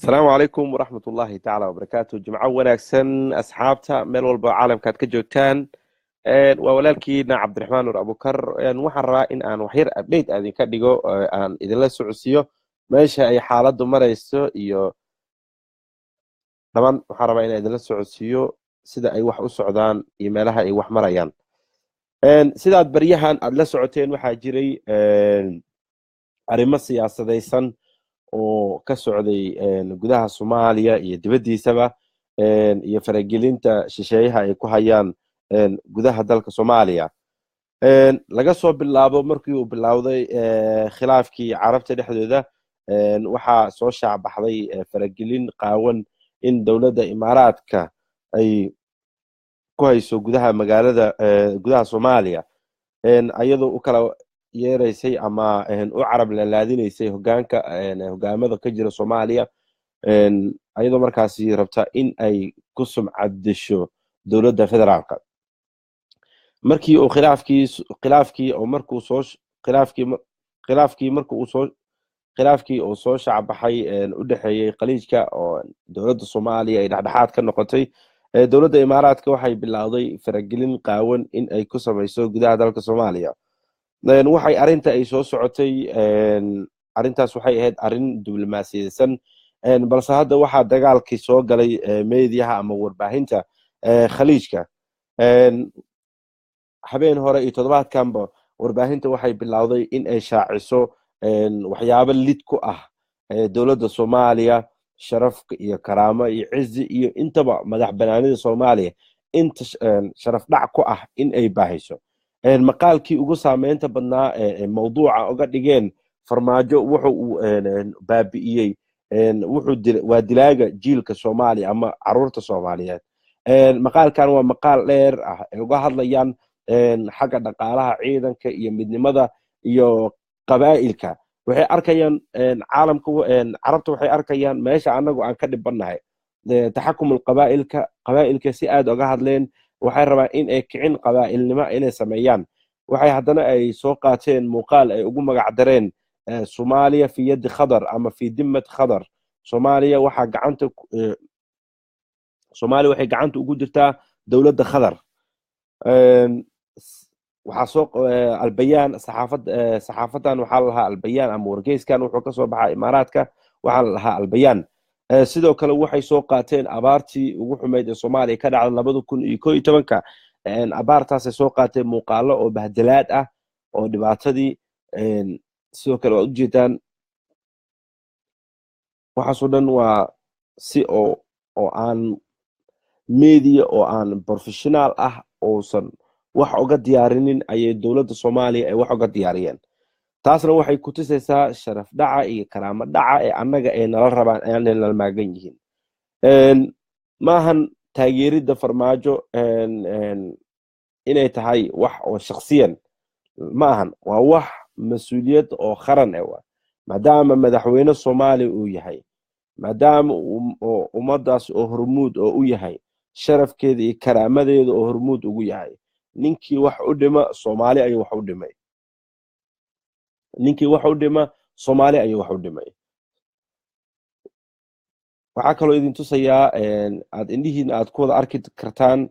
Asalaamu calaykum waraxmat ullaahi tacaala wabarakaatu. Jimco wanaagsan, asxaabta meel walba caalamka aad ka joogtaan. Waa walaalkiina Cabdiraxmaan Nur Abukar. Waxaan rabaa in aan waxyar update aan idinka dhigo, aan idinla socodsiiyo meesha ay xaaladdu marayso iyo dhamaan. Waxaan rabaa inaan idinla socodsiiyo sida ay wax u socdaan iyo meelaha ay wax marayaan. Sidaad baryahan aad la socoteen, waxaa jiray arrimo siyaasadaysan oo ka socday gudaha Soomaaliya iyo dibaddiisaba, iyo faragelinta shisheeyaha ay ku hayaan gudaha dalka Soomaaliya. Laga soo bilaabo markii uu bilowday khilaafkii Carabta dhexdooda, waxaa soo shaacbaxday faragelin qaawan in dowladda Imaaraadka ay ku hayso gudaha magaalada, gudaha Soomaaliya, ayadoo u kala yeeraysay ama u carab lalaadinaysay hogaanka, hogaamada ka jira Soomaaliya, ayadoo markaasi rabta in ay ku sumcad disho dowladda federaalka. Markii uu khilaafkii oo markuu soo khilaafkii khilaafkii marka uu soo khilaafkii uu soo shacbaxay u dhexeeyey Khaliijka oo dowladda Soomaaliya ay dhexdhexaad ka noqotay, dowladda Imaaraadka waxay bilowday faragelin qaawan in ay ku samayso gudaha dalka Soomaaliya. Waxay arrinta ay soo socotay, arrintaas waxay ahayd arrin diblomaasiyadsan, balse hadda waxaa dagaalkii soo galay meediyaha ama warbaahinta Khaliijka. Habeen hore iyo toddobaadkanba warbaahinta waxay bilowday in ay shaaciso waxyaabo lid ku ah dowladda Soomaaliya, sharafka iyo karaamo iyo cizi iyo intaba madax banaanida Soomaaliya, inta sharaf dhac ku ah in ay baahiso. Maqaalkii ugu saameynta badnaa mawduuca uga dhigeen "Farmaajo wuxuu uu baabi'iyey, wuxuu waa dilaaga jiilka Soomaaliya ama caruurta Soomaaliyeed". Maqaalkan waa maqaal dheer ah ay uga hadlayaan xagga dhaqaalaha, ciidanka iyo midnimada iyo qabaa'ilka. Waxay arkayaan caalamka, Carabta waxay arkayaan meesha annagu aan ka dhibannahay, taxakumul qabaa'ilka. Qabaa'ilka si aad uga hadleen, waxay rabaan in ay kicin qabaa'ilnimo inay sameeyaan. Waxay haddana ay soo qaateen muuqaal ay ugu magac dareen "Soomaaliya fi yaddi khadar" ama "fi dimmat khadar". Soomaaliya waxay gacanta ugu jirtaa dowladda Khadar. Waxaa soo Albayaan, saxaafad, saxaafadan waxaa la lahaa Albayaan, ama wargeyskan wuxuu kasoo baxaa Imaaraadka, waxaa la lahaa Albayaan. Sidoo kale waxay soo qaateen abaartii ugu xumeyd ee Soomaaliya ka dhacda 2011-ka. Abaartaasay soo qaateen muuqaalo oo bahdalaad ah oo dhibaatadii. Sidoo kale waad ujeedaan, waxaasoo dhan waa si oo aan media oo aan professional ah uusan wax uga diyaarinin ayay dowladda Soomaaliya ay wax uga diyaariyeen. Taasna waxay ku tusaysaa sharaf dhaca iyo karaamo dhaca ee annaga ay nala rabaan, aanay nala maagan yihiin. Maahan taageeridda Farmaajo inay tahay wax oo shakhsiyan ma ahan, waa wax mas-uuliyad oo qaran eh waa, maadaama madaxweyne Soomaaliya uu yahay, maadaama oo ummaddaas oo hormuud oo u yahay, sharafkeeda iyo karaamadeeda oo hormuud ugu yahay. Ninkii wax u dhima Soomaali ayuu wax u dhimay. Ninkii wax u dhima Soomaali ayuu wax u dhimay. Waxaa kaloo idin tusayaa, aad indhihiina aad ku wada arki kartaan,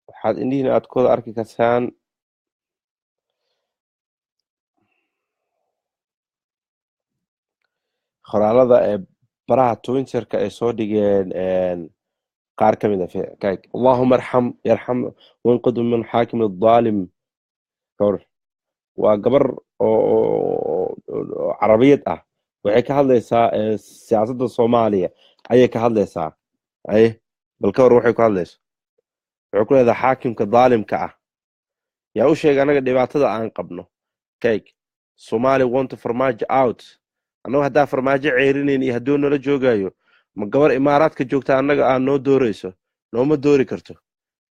waxaad indhihiina aad ku wada arki kartaan qoraalada ee baraha Twitterka ay soo dhigeen qaar ka mid ah. "اللهم ارحم يرحم وانقذ من حاكم الظالم". Kor waa gabar oo Carabiyad ah, waxay ka hadlaysaa siyaasadda Soomaaliya ayay ka hadlaysaa. Ay bal ka war waxay ku hadlayso, wuxuu ku leedahay xaakimka daalimka ah yaa u sheegay anaga dhibaatada aan qabno. Kayg "Somali want Farmaajo out". Annagu haddaa Farmaajo ceerinayn iyo hadduu nala joogayo, ma gabar Imaaraadka joogta annaga aan noo doorayso? Nooma doori karto.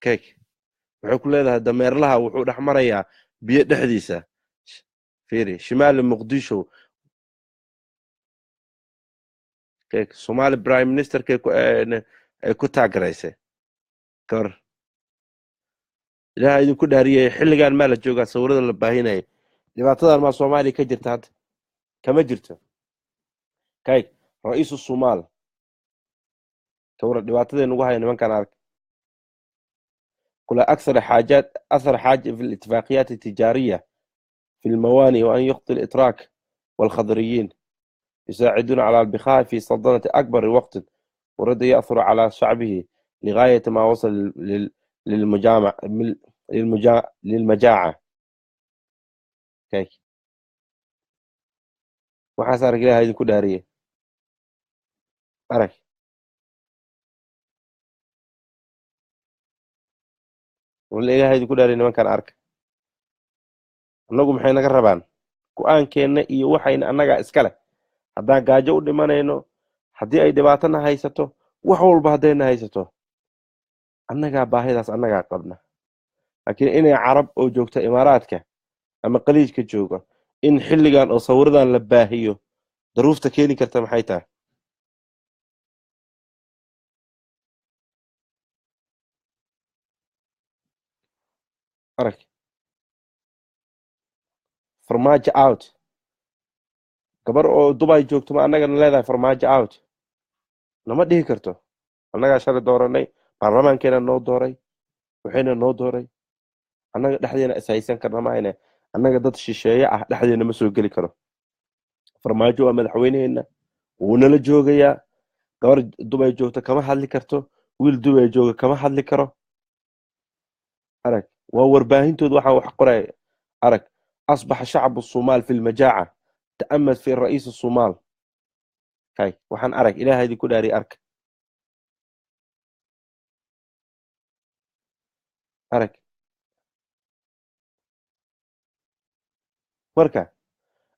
Keeg waxay ku leedahay dameerlaha wuxuu dhex marayaa biyo dhexdiisa. Fiiri, shimaali Muqdisho. Keeg Somali prime ministerkay ay ku taagaraysay kor. Ilaaha idinku dhaariyay, xilligan maa la joogaa sawirada la baahinaya? Dhibaatadan maa Soomaaliya ka jirta? Hadda kama jirto. Kay ra'iisu Somaal kawra dhibaatadee nagu haya nimankan arag kula أكثر حاجات أثر حاجة في الاتفاقيات التجارية في الموانئ وأن يخطي الإتراك والخضريين يساعدون على البقاء في سلطنة أكبر وقت ورد يأثر على شعبه لغاية ما وصل للمجامع للمجاعة. كيك waxaas arag, Ilaha idinku dhaariye, arag. Walla Ilaha idinku dhaariye, nimankaan arka. Annagu maxay naga rabaan? Go'aankeenna iyo waxayna annagaa iska leh. Haddaan gaajo u dhimanayno, haddii ay dhibaatana haysato, wax walba haddayna haysato, annagaa baahidaas annagaa qabna. Laakiin inay Carab oo joogta Imaaraadka ama Qaliijka jooga in xilligan oo sawiradan la baahiyo, daruufta keeni karta maxay tahay? Arag, Farmaajo out. Gabar oo Dubay joogto ma annagana leedahay Farmaajo out? Nama dhihi karto. Annagaa shalay dooranay, baarlamaankeena noo dooray, waxayna noo dooray. Annaga dhexdeena is haysan karna mahayne, annaga dad shisheeye ah dhexdeena ma soo geli karo. Farmaajo waa madaxweyneheenna, wuu nala joogayaa. Gabar Dubay joogta kama hadli karto, wiil Dubay jooga kama hadli karo. Arag, waa warbaahintooda waxaa wax qoraya. Arag, أصبح شعب الصومال في المجاعة، تأمل في الرئيس الصومال. هاي waxaan arag, Ilaahay idinku dhaari, ark, arag. Marka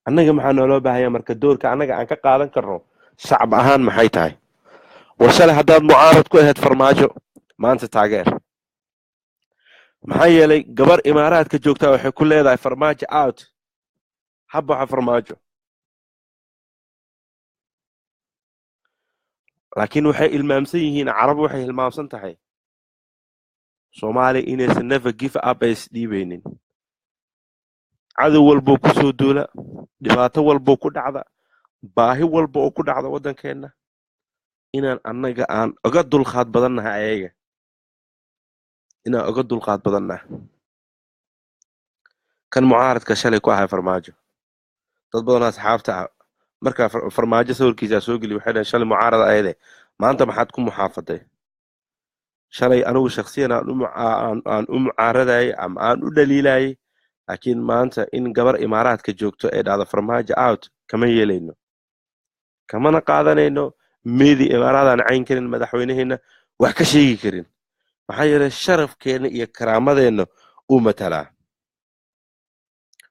annaga maxaa nooloo baahaya? Marka doorka annaga aan ka qaadan karno shacab ahaan maxay tahay? War shalay haddaad mucaarad ku ahayd Farmaajo, maanta taageer. Maxaa yeelay gabar Imaaraadka joogtaa waxay ku leedahay Farmaajo out, ha baxo Farmaajo. Laakiin waxay ilmaamsan yihiin Carab, waxay hilmaamsan tahay Soomaaliya inaysan never give up, ay isdhiibaynin. Cadow walboo ku soo duula, dhibaato walboo ku dhacda, baahi walba oo ku dhacda waddankeenna, inaan annaga aan oga dulqaad badannahay ayaga, inaan oga dulqaad badannahay. Kan mucaaradka shalay ku ahay Farmaajo, dad badanoo asxaabta ah markaa Farmaajo sawirkiisaa soo geliy, waxay dhaheen, "Shalay mucaarad ayade, maanta maxaad ku muxaafaday?" Shalay anigu shakhsiyan aan u mucaaradayay ama aan u dhaliilayay, laakiin maanta in gabar Imaaraadka joogto ee dhahdo Farmaajo out, kama yeelayno, kamana qaadanayno. Meedi Imaaraadaan cayn karin, madaxweyneheenna wax ka sheegi karin. Maxaa yeelay sharafkeenna iyo karaamadeenna uu matalaa.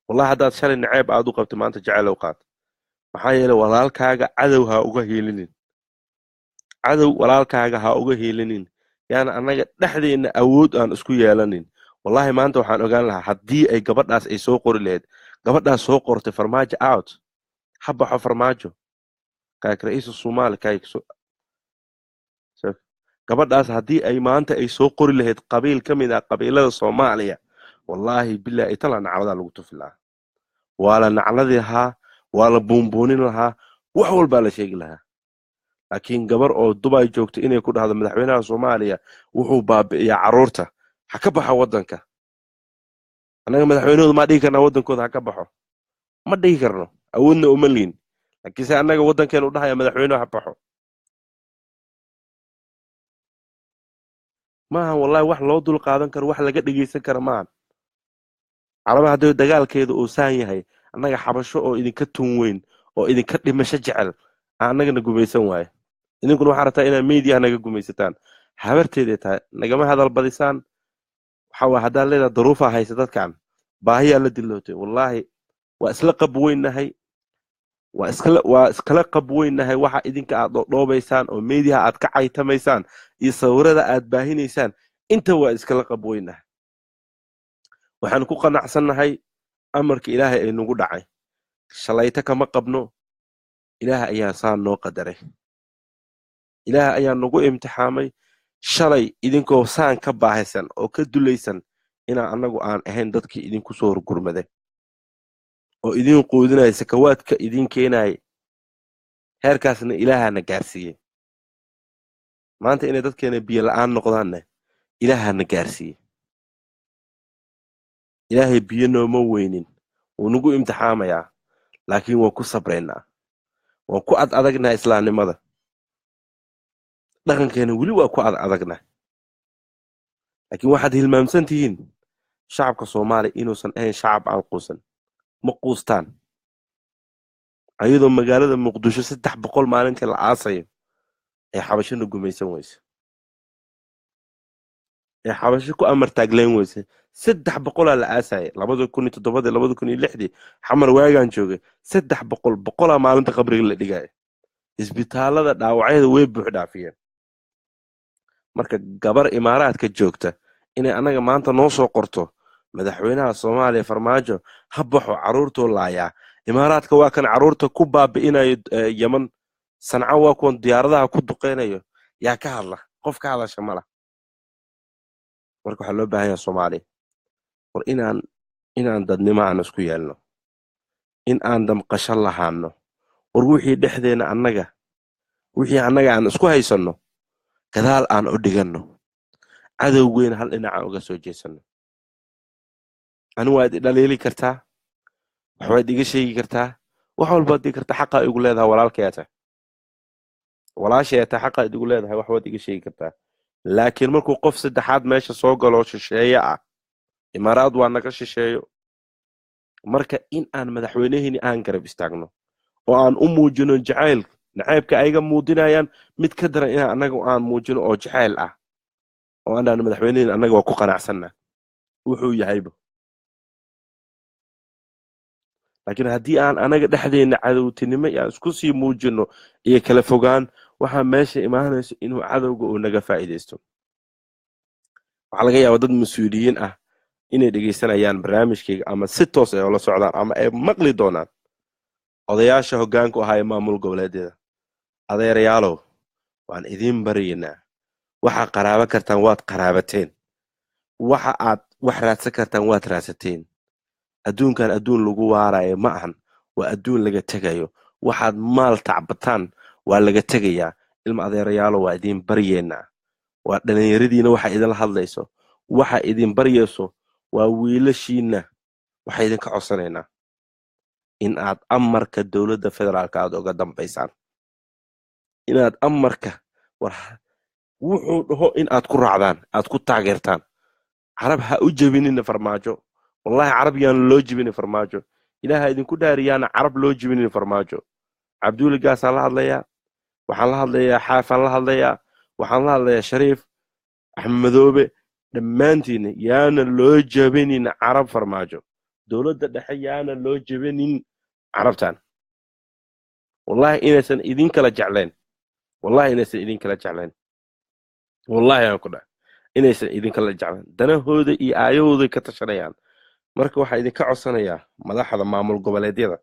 Wallahi haddaad shalay naceeb aad u qabto, maanta jecel u qaad. Maxaa yeelay walaalkaaga cadow ha uga hiilinin, cadow walaalkaaga ha uga hiilinin. Yaana annaga dhexdeenna awood aan isku yeelanin. Wallahi maanta waxaan ogaan lahaa haddii ay gabadhaas ay soo qori lahayd, gabadhaas soo qortay Farmaajo out, ha baxo Farmaajo, kaak ra'iisu Soomaali kaak gabadhaas haddii ay maanta ay soo qori lahayd qabiil ka mid ah qabiilada Soomaaliya, wallaahi bilaahi tala nacladaa lagu tufi lahaa, waa la nacladi lahaa, waa la buunbuunin lahaa, wax walbaa la sheegi lahaa. Laakiin gabar oo Dubay joogta inay ku dhahdo madaxweynaha Soomaaliya wuxuu baabi'iyaa carruurta, ha ka baxo waddanka, annaga madaxweynahooda maa dhihi karnaa waddankooda ha ka baxo? Ma dhihi karno, awoodna uma liin. Laakiinse annaga waddankeena u dhahaya madaxweynuhu ha baxo maaha. Wallahi wax loo dul qaadan karo, wax laga dhegeysan karo maaha. Caraba haddii dagaalkeeda uu saan yahay, annaga xabasho oo idinka tun weyn oo idinka dhimasho jecel annagana gumaysan waaye. Idinkuna waxaa rabtaa inaad meediyaha naga gumaysataan. Habarteeday tahay, nagama hadal badisaan. Waxa waa haddaad leedahay daruufaa haysa, dadkan baahiyaa la dilootay. Wallaahi waa isla qab weynahay. Waa iskala qabweynahay. Waxa idinka aad dhoodhoobaysaan oo meediyaha aad ka caytamaysaan iyo sawirada aad baahinaysaan, inta waa iskala qabweynahay. Waxaan ku qanacsannahay amarka Ilaahay ay nagu dhacay. Shalayto kama qabno. Ilaah ayaa saa noo qadaray, Ilaah ayaa nagu imtixaamay. Shalay idinkoo saan ka baahaysan oo ka dulaysan inaan annagu aan ahayn dadkii idinku soo horgurmaday oo idin quudinaya, sakawaadka idin keenaya, heerkaasna Ilaahana gaarsiiyey. Maanta inay dadkeena biyo la'aan noqdaanna Ilaahana gaarsiiyey. Ilaahay biyo nooma weynin, wuu nagu imtixaamayaa, laakiin waan ku sabraynaa, waan ku ad adagnahay. Islaamnimada, dhaqankeena weli waa ku ad adagnahay. Laakiin waxaad hilmaamsan tihiin shacabka Soomaaliya inuusan ahayn shacab aan quusan. Ma quustaan. Ayadoo magaalada Muqdisho 300 maalintii la aasayo ee Xabashona gumaysan weyse, ee Xabasho ku amar taagleen weyse, 300-aa la aasaya 2007-dii, 2006-dii. Xamar waagaan joogay 300 boqolaa maalinta qabriga la dhigaya. Isbitaalada dhaawacyada way buux dhaafiyeen. Marka gabar Imaaraadka joogta inay annaga maanta noo soo qorto "Madaxweynaha Soomaaliya Farmaajo ha baxo, carruurtuu laayaa", Imaaraadka waa kan carruurta ku baabi'inayo Yeman, Sanca waa kuwan diyaaradaha ku duqeynayo. Yaa ka hadla? Qof ka hadasha mala. Marka waxaa loo baahan yahay, Soomaaliya, war inaan dadnimo aan isku yeelno, in aan damqasho lahaano. War wixii dhexdeena annaga, wixii annaga aan isku haysanno, gadaal aan u dhiganno, cadowgeyna hal dhinac aan uga soo jeesanno. Ani waad i dhaliili kartaa, waxbaad iga sheegi kartaa, wax walbaad digi kartaa, xaqaa igu leedahay. Walaalkayaa tahay, walaashayaa tahay, xaqaa igu leedahay, wax waad iga sheegi kartaa. Laakiin markuu qof saddexaad meesha soo galo, shisheeye ah, Imaaraad waa naga shisheeyo. Marka in aan madaxweynehini aan garab istaagno oo aan u muujino jacayl, nacaybka ayaga muujinayaan mid ka daran inaan annaga aan muujino oo jacayl ah, oo aan dhahno madaxweynehini annaga waa ku qanacsanna wuxuu yahayba. Laakiin haddii aan anaga dhexdeena cadowtinimo aan isku sii muujino iyo kala fogaan, waxaa meesha imaanayso inuu cadowga uu naga faa'iidaysto. Waxaa laga yaabaa dad mas-uuliyiin ah inay dhegaysanayaan barnaamijkayga ama si toos ay ula socdaan ama ay maqli doonaan. Odayaasha hoggaanku ahaa ee maamul goboleedyada, adeerayaalow, waan idiin baryaynaa. Waxaa qaraabo kartaan waad qaraabateen, waxa aad wax raadsan kartaan waad raadsateen. Adduunkan adduun lagu waarayo ma ahan, waa adduun laga tegayo. Waxaad maal tacbataan waa laga tegayaa. Ilma adeerayaalo, waa idiin baryeynaa. Waa dhallinyaradiina waxa idinla hadlayso, waxa idin baryayso waa wiilashiinna. Waxaa idinka codsanaynaa in aad amarka dowladda federaalka aad uga dambaysaan, inaad amarka war wuxuu dhaho in aad ku raacdaan, aad ku taageertaan. Carab ha u jebinina Farmaajo. Wallahi carab yaan loo jebinin Farmaajo. Ilaaha idinku dhaariyaana carab loo jebinin Farmaajo. Cabduuli Gaasaan la hadlayaa, waxaan la hadlayaa Xaafaan la hadlayaa, waxaan la hadlayaa Shariif Axmed Madoobe. Dhammaantiina yaana loo jebinin carab Farmaajo. Dowladda dhexe yaana loo jebinin carabtan. Wallahi inaysan idin kala jeclayn, wallahi inaysan idin kala jeclayn, wallahi aan ku dhahay inaysan idin kala jeclayn. Danahooda iyo aayahooday ka tashanayaan. Marka waxaa idinka codsanayaa madaxda maamul goboleedyada,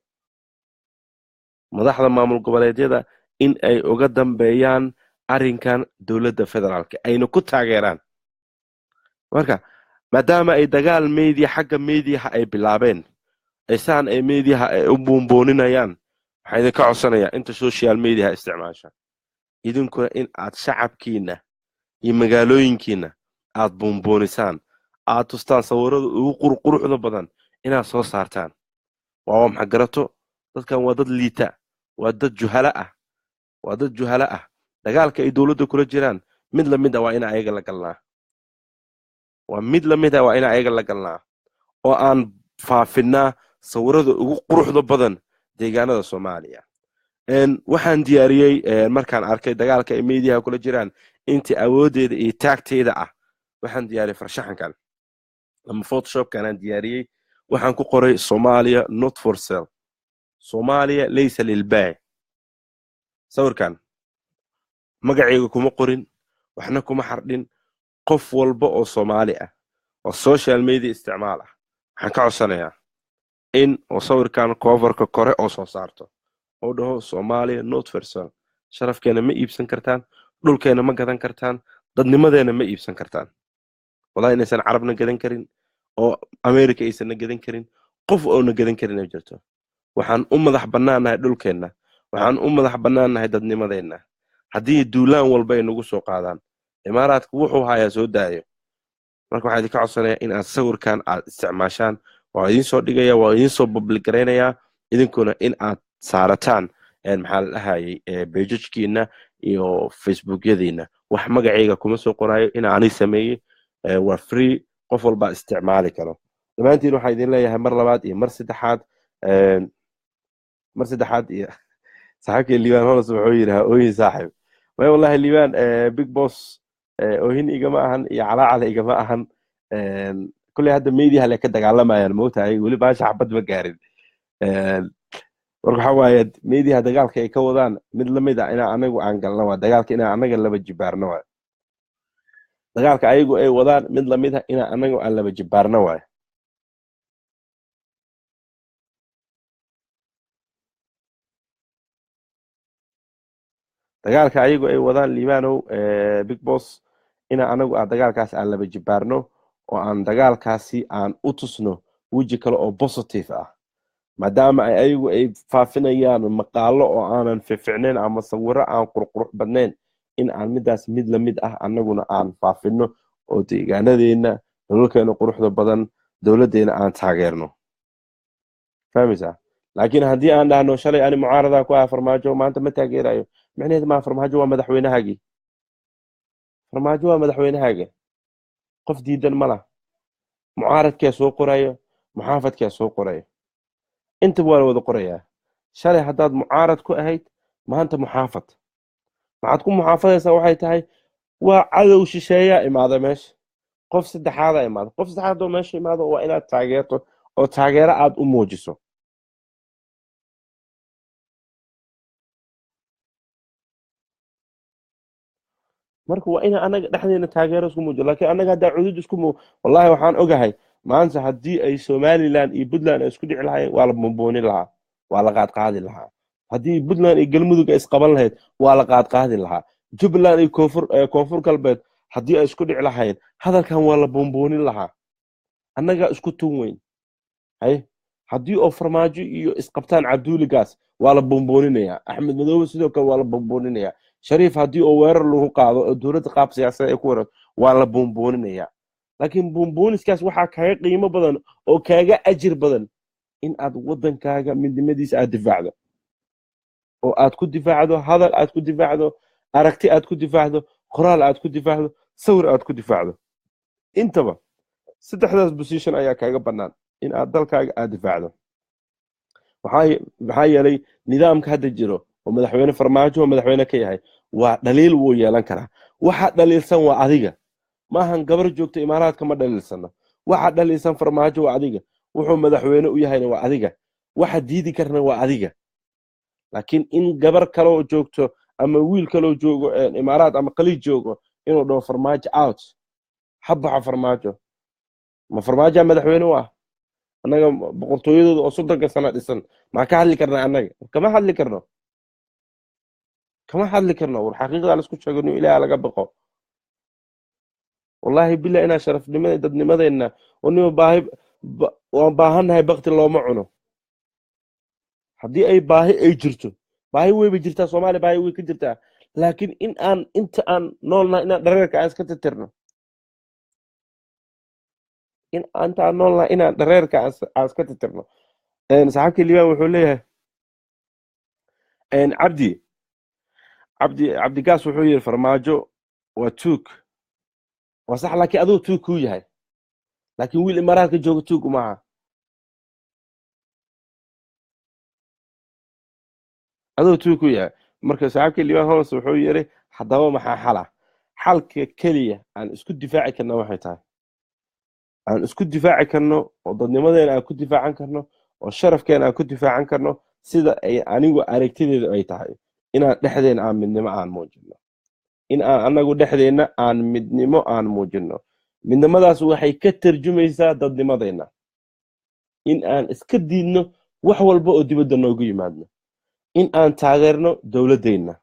madaxda maamul goboleedyada, in ay uga dambeeyaan arrinkan dowladda federaalka, ayna ku taageeraan. Marka maadaama ay dagaal media, xagga mediaha ay bilaabeen, saan ay mediaha ay u buunbuuninayaan, waxaa idinka codsanayaa inta social mediaha isticmaasha, idinkuna in aad shacabkiina iyo magaalooyinkiina aad buunbuunisaan, aad tustaan sawirada ugu qurquruxda badan inaad soo saartaan. Waa maxa garato? Dadkan waa dad liita, waa dad juhala ah, waa dad juhala ah. Dagaalka ay dowladda kula jiraan mid lamid ah waa ina ayaga la galnaa, waa mid lamid ah waa ina ayaga la galnaa oo aan faafinaa sawirada ugu quruxda badan deegaanada Soomaaliya. Waxaan diyaariyey markaan arkay dagaalka ay mediaha kula jiraan, intii awooddeeda iyo taagteeda ah waxaan diyaariyey farshaxankan ama Photoshopkan aan diyaariyey. Waxaan ku qoray "Somalia not for sale". Soomaaliya laysa lilbaac. Sawirkan magacayga kuma qorin, waxna kuma xardhin. Qof walba oo Soomaali ah oo social media isticmaal ah waxaan ka codsanayaa in oo sawirkan coverka kore oo soo saarto oo dhaho Soomaaliya not for sale. Sharafkeena ma iibsan kartaan, dhulkeena ma gadan kartaan, dadnimadeena ma iibsan kartaan. Wallahi inaysan Carabna gadan karin oo America aysanna gadan karin, qof oona gadan karin ay jirto. Waxaan u madax bannaannahay dhulkeenna, waxaan u madax bannaannahay dadnimadeenna. Haddii duulaan walba ay nagu soo qaadaan, Imaaraadku wuxuu hayaa soo daayo. Marka waxaan idinka codsanayaa in aad sawirkan aad isticmaashaan. Waa idiin soo dhigaya, waa idiin soo public garaynayaa, idinkuna in aad saarataan maxaa la dhahayay bejajkiina iyo Facebookyadiina. Wax magacayga kuma soo qoraayo in aanay sameeyey, waa free, qof walbaa isticmaali karo. Dhammaantiin waxaan idin leeyahay mar labaad iyo mar saddexaad, mar saddexaad iyo saaxiibkay Liibaan Holos wuxuu yidhi ha ooyin saaxiib. Maya wallahi Liibaan big boss, oohin igama ahan iyo calaacala igama ahan. Kulley hadda meediyaha le ka dagaalamayaan, moogtahay weli baasha xabad ma gaarin. Marka waxaa waaye meediyaha dagaalka ay ka wadaan mid lamid ah inaa anagu aan galno waa dagaalka inaa anaga laba jibaarno waay. Dagaalka ayagu ay wadaan mid lamid ah inaa anagu aan laba jibaarno waay. Dagaalka ayagu ay wadaan Liibanow big boss, ina anagu aan dagaalkaas aan laba jibaarno oo aan dagaalkaasi aan u tusno weji kale oo positive ah, maadaama ay ayagu ay faafinayaan maqaalo oo aanan fiicnayn ama sawiro aan qurqurux badnayn, in aan midaas mid lamid ah annaguna aan faafino oo deegaanadeena, nololkeena quruxda badan, dowladdeena aan taageerno. Fahmaysaa? Laakiin haddii aan dhahno shalay ani mucaaradaa ku ah Farmaajo, maanta ma taageerayo, micnaheed maa Farmaajo waa madaxweynahaagii. Farmaajo waa madaxweynahaaga, qof diidan ma lah. Mucaaradkaa soo qorayo, muxaafadkaa soo qorayo, intaba waa la wada qorayaa. Shalay haddaad mucaarad ku ahayd, maanta muxaafad. Maxaad ku muxaafadaysaa? Waxay tahay waa cadow shisheeyaa imaada meesha, qof saddexaadaa imaada. Qof saddexaad oo meesha imaado waa inaad taageerto oo taageero aad u muujiso. Marka waa ina anaga dhexdeena taageero isku muujiyo. Laakiin annaga haddaa cudud isku muu, wallahi waxaan ogahay maanta haddii ay Somaliland iyo Puntland ay isku dhici lahaayeen, waa la buunbuunin lahaa, waa la qaadqaadi lahaa. Haddii Puntland iyo Galmudug ay isqaban lahayd, waa la qaadqaadi lahaa. Jubbaland iyo Koonfur Galbeed haddii ay isku dhici lahaayeen, hadalkan waa la buunbuunin lahaa. Annagaa isku tun weyn. Hay haddii oo Farmaajo iyo isqabtaan Cabduuligaas, waa la buunbuuninayaa. Axmed Madoobe sidoo kale waa la buunbuuninayaa. Shariif haddii oo weerar lagu qaado oo dowladda qaab siyaasadeed ay ku weerarto, waa la buunbuuninayaa. Laakiin buunbuuniskaas waxaa kaaga qiimo badan oo kaaga ajir badan in aad waddankaaga midnimadiisa aad difaacdo, oo aad ku difaacdo hadal, aad ku difaacdo aragti, aad ku difaacdo qoraal, aad ku difaacdo sawir, aad ku difaacdo. Intaba saddexdaas position ayaa kaaga bannaan in aad dalkaaga aad difaacdo. Maxaa yeelay nidaamka hadda jiro oo madaxweyne Farmaajo oo madaxweyne ka yahay waa dhaliil wuu yeelan karaa. Waxa dhaliilsan waa adiga, maahan gabar joogta Imaaraadka ma dhaliilsano. Waxa dhaliilsan Farmaajo waa adiga, wuxuu madaxweyne u yahayna waa adiga, waxa diidi karna waa adiga. Laakiin in gabar kaloo joogto ama wiil kaloo joogo Imaaraad ama Khaliij joogo inuu dhaho Farmaajo out, ha baxo Farmaajo, ma Farmaajoa madaxweyne u ah? Annaga boqortooyadooda oo 30ka sano dhisan maa ka hadli karnaa? Annaga kama hadli karno, kama hadli karno. War xaqiiqda la isku sheego, inuu Ilaah laga baqo. Wallahi billah inaa sharafnimada dadnimadeenna oo nima baahi waan baahannahay, bakti looma cuno. Haddii ay baahi ay jirto, baahi weyba jirtaa, Soomaaliya baahi way ka jirtaa. Laakiin in aan inta aan noolnahay inaan dhareerka aan iska tirtirno, in inta aan noolnahay inaan dhareerka aan iska tirtirno. Saaxiibkii Liibaan wuxuu leeyahay Cabdi Cabdigaas wuxuu yidhi Farmaajo waa tuug. Waa sax, laakiin adigu tuug kuu yahay, laakiin wiil Imaaraadka jooga tuug maaha. Adoo tuug ku yahay. Marka saaxiibkii Liibaan Holos wuxuu yidhi haddaba maxaa xala? Xalka keliya aan isku difaaci karna waxay tahay aan isku difaaci karno oo dadnimadeena aan ku difaacan karno oo sharafkeena aan ku difaacan karno Sida ay anigu aragtideedu ay tahay, inaan dhexdeena aan midnimo aan muujino, in aan anagu dhexdeenna aan midnimo aan muujino. Midnimadaas waxay ka tarjumaysaa dadnimadeenna, in aan iska diidno wax walba oo dibadda noogu yimaadno, in aan taageerno dowladdeenna,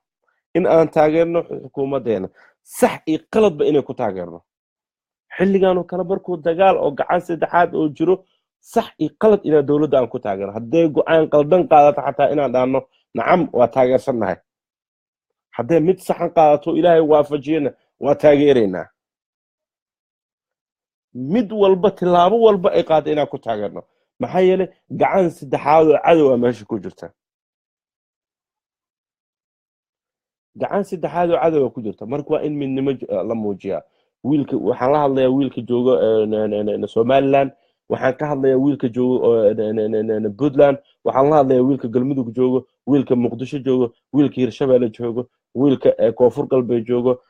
in aan taageerno xukuumaddeena, sax iyo qaladba inay ku taageerno. Xilligan oo kale markuu dagaal oo gacan saddexaad oo jiro, sax iyo qalad inaan dowladda aan ku taageerno. Hadday go'aan qaldan qaadato xataa, inaan dhaanno nacam, waa taageersannahay. Hadday mid saxan qaadato, Ilaahay waafajiyana, waa taageeraynaa. Mid walba, tilaabo walba ay qaada inaan ku taageerno. Maxaa yeelay, gacan saddexaad oo cadow ah meesha ku jirta, gacan saddexaad oo cadowa ku jirta. Marka waa in midnimo la muujiyaa. Wiilka waxaan la hadlayaa, wiilka joogo Somaliland, waxaan ka hadlayaa wiilka joogo Puntland, waxaan la hadlayaa wiilka Galmudug joogo, wiilka Muqdisho joogo, wiilka Hirshabelle joogo, wiilka Koonfur Galbeed joogo,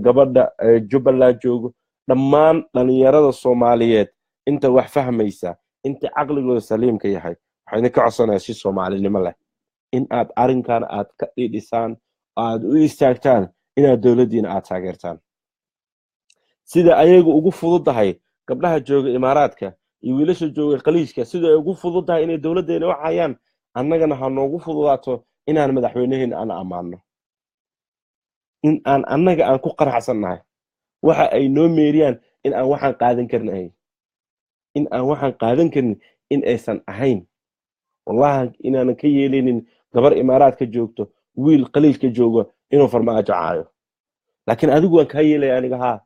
gabadha Jubbaland joogo, dhammaan dhalinyarada Soomaaliyeed, inta wax fahmaysa, inta caqligooda saliimka yahay. Waxaan idinka codsanayaa si Soomaalinimo leh in aad arrinkan aad ka dhidhisaan, aad u istaagtaan inaad dowladdiina aad taageertaan. Sida ayagu ugu fududahay gabdhaha jooga Imaaraadka iyo wiilasha jooga Khaliijka, sida ay ugu fududahay inay dowladdeena u hayaan, annagana ha noogu fududaato inaan madaxweynaheena aan ammaano, in aan annaga aan ku qanacsannahay waxa ay noo meeriyaan, in aan waxaan qaadan karin ahayn, in aan waxaan qaadan karin in aysan ahayn. Wallahi inaanan ka yeelaynin gabar Imaaraadka joogto, wiil Khaliijka joogo inuu Farmaajo caayo, laakiin adigu waan kaa yeelaya aniga. Haa,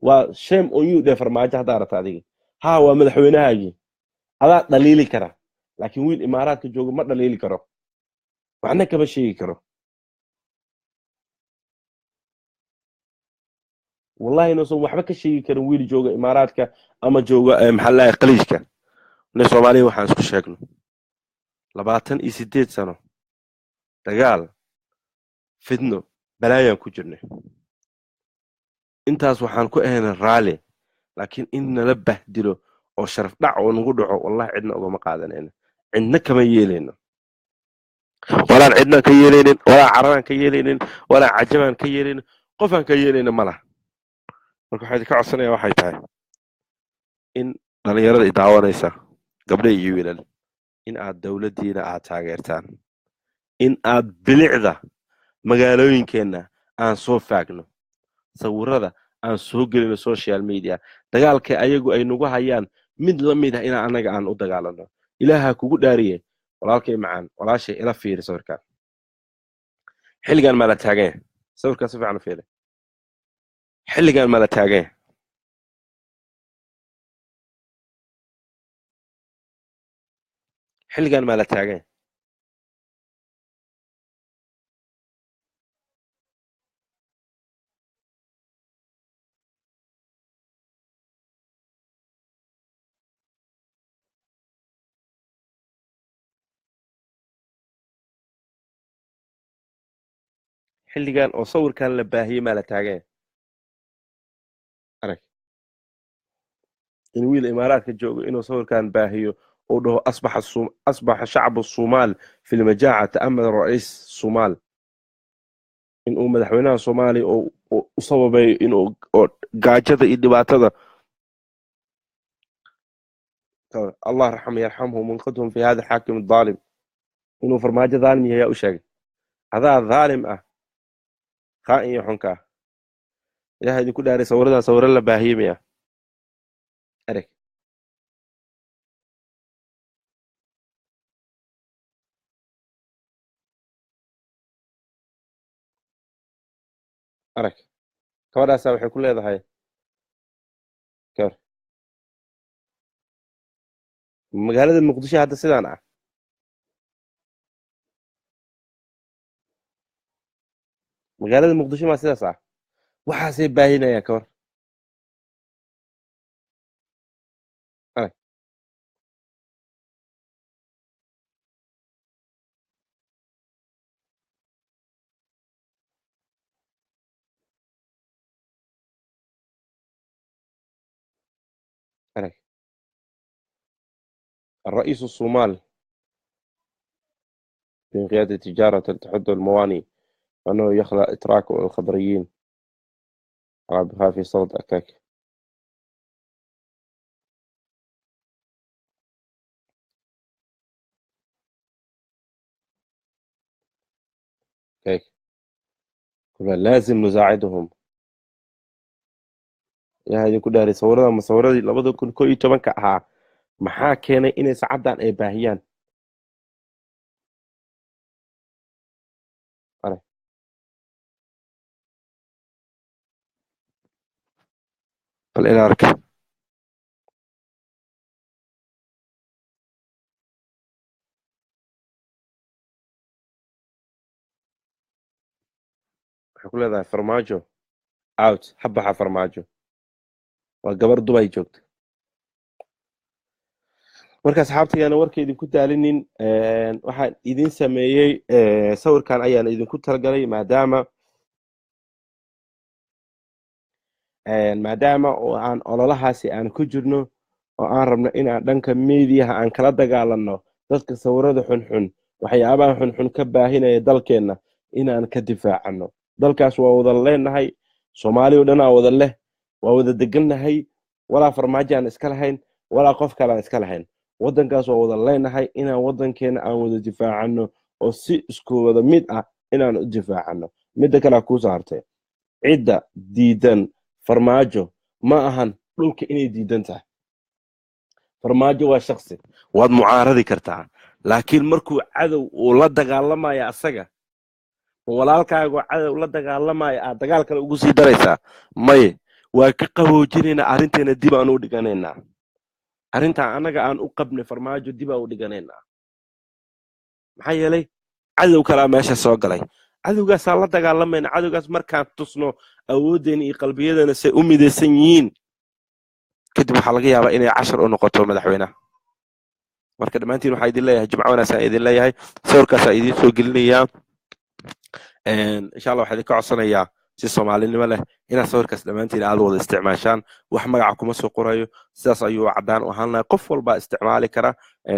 waa shame on you dheh Farmaajo haddaa rabta adiga. Haa, waa madaxweynahaagii, adaa dhaliili kara, laakiin wiil Imaaraadka joogo ma dhaliili karo, waxna kama sheegi karo. Wallahi inuusan waxba ka sheegi karin wiil jooga Imaaraadka ama jooga, maxaa lahay, Khaliijka. Ne Soomaaliya waxaan isku sheegno, 28 sano dagaal, fidno, balaayaan ku jirnay. Intaas waxaan ku ahaynay raalli, laakiin in nala bahdilo oo sharaf dhac oo nagu dhaco, wallahi cidna ugama qaadanayno, cidna kama yeelayno. Walaan cidnaan ka yeelaynin, walaa Carabaan ka yeelaynin, walaa Cajabaan ka yeelaynin, qofaan ka yeelayna ma laha. Marka waxaa idinka codsanaya waxay tahay in dhalinyarada i daawanaysa, gabdha iyo wiilal, in aad dowladdiina aad taageertaan, in aad bilicda magaalooyinkeenna aan soo faagno, sawirada aan soo gelino social media, dagaalka ayagu ay nagu hayaan mid la mid ah inaan annaga aan u dagaalano. Ilaaha kugu dhaariye, walaalkay macaan, walaashay, ila fiiri sawirkaan. Xilligan maa la taagan yahay? Sawirkaan si fiican u fiiri. Xilligan maa la taagan yahay? Xilligan maa la taagan yahay? Xilligan oo sawirkan la baahiyey maa la taagan yahay? Arag in wiil Imaaraadka joogo inuu sawirkan baahiyo uu dhaho "أصبح شعب الصومال في المجاعة، تأمل رئيس الصومال", in uu madaxweynaha Soomaaliya oo u sababay inuu oo gaajada iyo dhibaatada. الله رحمه يرحمهم وانقذهم في هذا الحاكم الظالم. Inuu Farmaajo dhaalim yahay yaa u sheegay? Adaa dhaalim ah, khaa'in iyo xunka ah. Ilaha idinku dhaaray, sawiradan sawiro la baahiyey miya? Arag. Arag, gabadhaasaa waxay ku leedahay gabar magaalada Muqdisho hadda sidaan ah. Magaalada Muqdisho maa sidaas ah? Waxaasay baahinayaan ka hor. Arag. Arag, الرئيس الصومال. بانقياد التجارة تحد المواني وأنه يخلق إتراك الخضريين بها في صدد أكاك. أكاك لازم نساعدهم. Yaa idinku dhaaray sawirada masawiradii 2011-ka ahaa maxaa keenay inay sacaddan ay baahiyaan? Bal ila arka. Waxay ku leedahay Farmaajo out, habaxa Farmaajo. Waa gabar Dubay joogta. Marka asxaabtayana warka idinku daalinin, waxaan idin sameeyey sawirkan ayaan idinku talagalay maadaama oo aan ololahaasi aan ku jirno oo aan rabno inaan dhanka meediyaha aan kala dagaalanno dadka sawirada xunxun, waxyaabaha xunxun ka baahinaya dalkeenna inaan ka difaacano. Dalkaas waa wada leenahay, Soomaali oo dhan aa wada leh, waa wada degannahay, walaa Farmaajo aan iska lahayn, walaa qof kale aan iska lahayn. Waddankaas waa wada leenahay, inaan waddankeena aan wada difaacano oo si isku wada mid ah inaan u difaacano. Midda kale kuu saartay, cidda diidan Farmaajo ma ahan dhulka inay diidan tahay. Farmaajo waa shakhsi, waad mucaaradi kartaa, laakiin markuu cadow uu la dagaalamaya asaga, walaalkaago cadow la dagaalamaya aad dagaal kale ugu sii daraysaa? Maye, waa ka qaboojinaynaa, arrinteena dib aan u dhiganaynaa. Arrintaa annaga aan u qabnay Farmaajo dib aan u dhiganaynaa. Maxaa yeelay cadow kalaa meesha soo galay, cadowgaasaa la dagaalamayna. Cadowgaas markaan tusno awooddeena iyo qalbiyadeena say u midaysan yihiin, kadib waxaa laga yaabaa inay cashar u noqoto madaxweynaha. Marka dhammaantiin waxaa idin leeyahay jimco wanaagsan idin leeyahay. Sawirkaasaa idiin soo gelinayaa insha Allah. Waxaa idinka codsanayaa si soomaalinimo leh inaad sawirkaas dhammaantiin aad wada isticmaashaan. Wax magaca kuma soo qorayo, sidaas ayuu caddaan u ahaan lahay, qof walbaa isticmaali kara.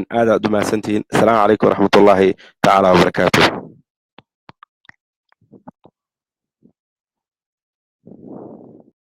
Aad aad u mahadsantihiin. Asalaamu calaykum waraxmatullaahi tacaala wabarakaatuh.